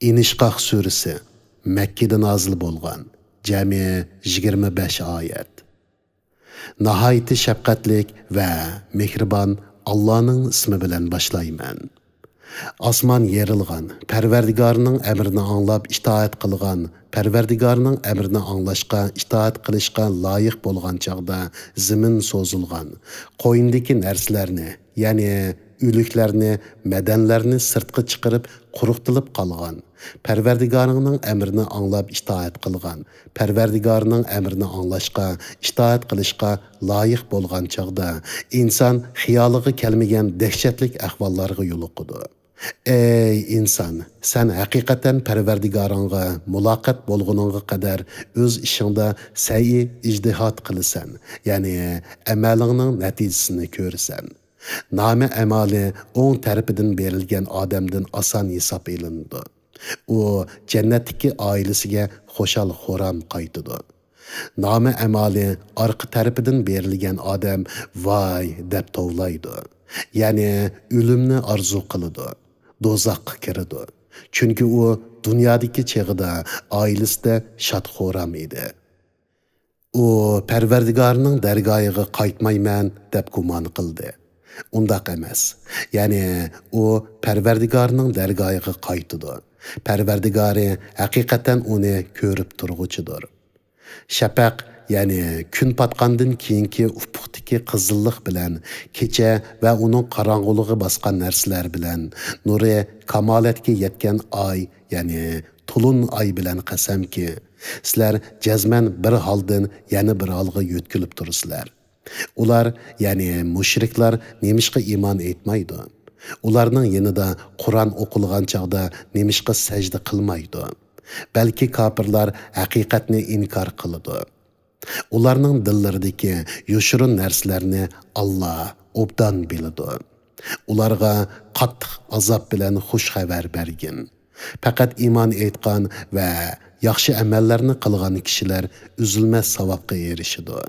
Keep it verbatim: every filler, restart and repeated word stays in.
ئىنشىقاق سۈرىسى، مەككىدە نازىل بولغان، جەمئىي يىگىرمە بەش ئايەت. ناھايىتى شەپقەتلىك ۋە مېھرىبان ئاللانىڭ ئىسمى بىلەن باشلايمەن. ئاسمان يېرىلغان، پەرۋەردىگارنىڭ ئەمرىنى ئاڭلاپ ئىتائەت قىلغان، پەرۋەردىگارنىڭ ئەمرىنى ئاڭلاشقا، ئىتائەت قىلىشقا لايىق بولغان چاغدا زېمىن سوزۇلغان، قوينىدىكى نەرسىلەرنى، يەنى ئۆلۈكلەرنى، مەدەنلەرنى سىرتقا چىقىرىپ قۇرۇقتىلىپ قالغان، پەرۋەردىگارىڭنىڭ ئەمرىنى ئاڭلاپ ئىتائەت قىلغان، پەرۋەردىگارنىڭ ئەمرىنى ئاڭلاشقا، ئىتائەت قىلىشقا لايىق بولغان چاغدا، ئىنسان خىيالىغا كەلمىگەن دەھشەتلىك ئەھۋاللارغا يولۇقىدۇ. ئەي ئىنسان، سەن ھەقىقەتەن پەرۋەردىگارىڭغا مۇلاقات بولغىنىڭغا قەدەر ئۆز ئىشىڭدا سەي ئىجتىھاد قىلىسەن، يەنى ئەمەلىڭنىڭ نەتىجىسىنى كۆرىسەن. نامە ئەمالى ئوڭ تەرىپىدىن بېرىلگەن ئادەمدىن ئاسان ھېساب ئېلىنىدۇ. ئۇ جەننەتتىكى ئائىلىسىگە خۇشال-خۇرام قايتىدۇ. نامە ئەمالى ئارقا تەرىپىدىن بېرىلگەن ئادەم ۋاي دەپ توۋلايدۇ. يەنى ئۆلۈمنى ئارزۇ قىلىدۇ. دوزاخقا كىرىدۇ. چۈنكى ئۇ دۇنيادىكى چېغىدا ئائىلىسىدە شاد-خۇرام ئىدى. ئۇ پەرۋەردىگارنىڭ دەرگاھىغا قايتمايمەن دەپ گۇمان قىلدى. ئۇنداق ئەمەس. يەنى ئۇ پەرۋەردىگارنىڭ دەرگاھىغا قايتىدۇ. پەرۋەردىگارى ھەقىقەتەن ئۇنى كۆرۈپ تۇرغۇچىدۇر. شەپەق، يەنى كۈن پاتقاندىن كېيىنكى ئۇپۇقتىكى قىزىللىق بىلەن كېچە ۋە ئۇنىڭ قاراڭغۇلۇقى باسقان نەرسىلەر بىلەن، نۇرى كامالەتكە يەتكەن ئاي، يەنى تولۇن ئاي بىلەن قەسەمكى، سىلەر جەزمەن بىر ھالدىن يەنە بىر ھالغا يۆتكىلىپ تۇرىسىلەر. ئۇلار، يەنى مۇشرىكلار نېمىشقا ئىمان ئېيتمايدۇ؟ ئۇلارنىڭ يېنىدا قۇرئان ئوقۇلغان چاغدا نېمىشقا سەجدە قىلمايدۇ؟ بەلكى كاپىرلار ھەقىقەتنى ئىنكار قىلىدۇ. ئۇلارنىڭ دىللىرىدىكى يوشۇرۇن نەرسىلەرنى ئاللا ئوبدان بىلىدۇ. ئۇلارغا قاتتىق ئازاب بىلەن خۇش خەۋەر بەرگىن. پەقەت ئىمان ئېيتقان ۋە ياخشى ئەمەللەرنى قىلغان كىشىلەر ئۈزۈلمەس ساۋابقا ئېرىشىدۇ.